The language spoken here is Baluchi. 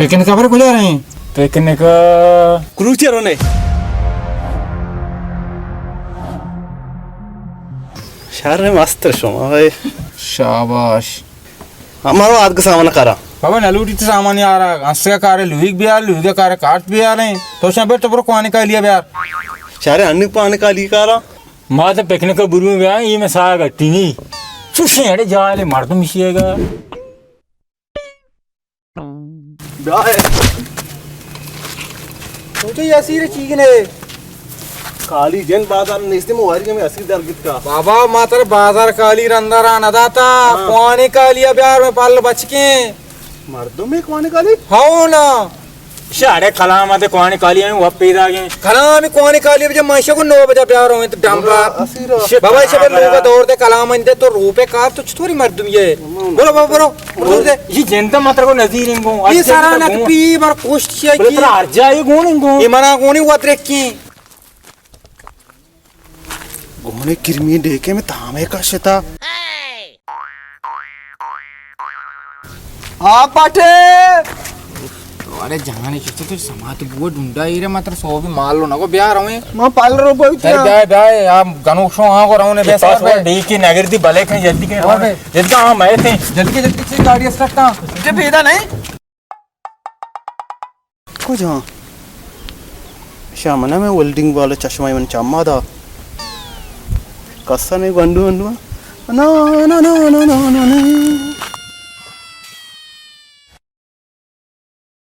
پکنک پر کجا رئیں؟ پکنک کروچے رونے۔ شر مست شما بھائی۔ شاباش۔ ہمارو آدگ سامان کرا۔ بابا نلوٹی تو سامان یارا، انسے کا کارے لویگ بیار، لویگ کا کارے کارت بیاریں۔ تو شاں بر تو برو کوانی کالیا بیار۔ شارے انی پانی کالی کارا۔ ما تو پکنک برو بیار، یہ میں سا گٹی نہیں۔ چوشیں اڑے جالے مردم شیے گا۔ بیا ہے۔ سوچے یاسیر چیز نے۔ کالی جن بازار نیستی، مواری میں اسیر در گت کا۔ بابا، ما تر بازار کالی رندا را نہ داتا۔ ہاں۔ کوانی کالی بیار میں پل بچکیں۔ مردم میں کوانی کالی؟ ہاؤ نا۔ شاڑے کلام آتے کوانی کالی ہیں، وہ پیدا گئے۔ کلام کوانی کالی بجا ماشا کو نو بجا بیار ہوئے تو ڈمبا۔ اسیر۔ بابا، ایسے پر لوگا دور دے کلام آتے تو روپے کار تو چطوری مردم یہ؟ برو بابا، برو۔ یہ جنتا مطلب کو نظیر ان کو۔ یہ سارا نک پی بر کوشت کیا کی۔ ترا ہر جائے گون ان کو۔ یہ منا گونی وات رکھی۔ گونے کرمی ڈیکے میں تامے کا شتا۔ آ پٹے۔ ارے جہانی چوچو تو سمات بو ڈونڈا ہی رے، مطلب سو بھی مال لو نگو بیا رویں۔ ما پال رو بو۔ بیا بیا، آپ گنوشو ہاں کو رونے۔ بس پاسپورٹ ڈی کی نگر دی بلے کہیں جلدی کہیں۔ جلدی ہاں میں تھے۔ جلدی جلدی سے گاڑی اسٹارٹ۔ جب پیدا نہیں۔ کجا؟ شامنا میں ولڈنگ والا چشمہ من چما دا۔ کسا نہیں گنڈو گنڈو۔ نا، نا، نا۔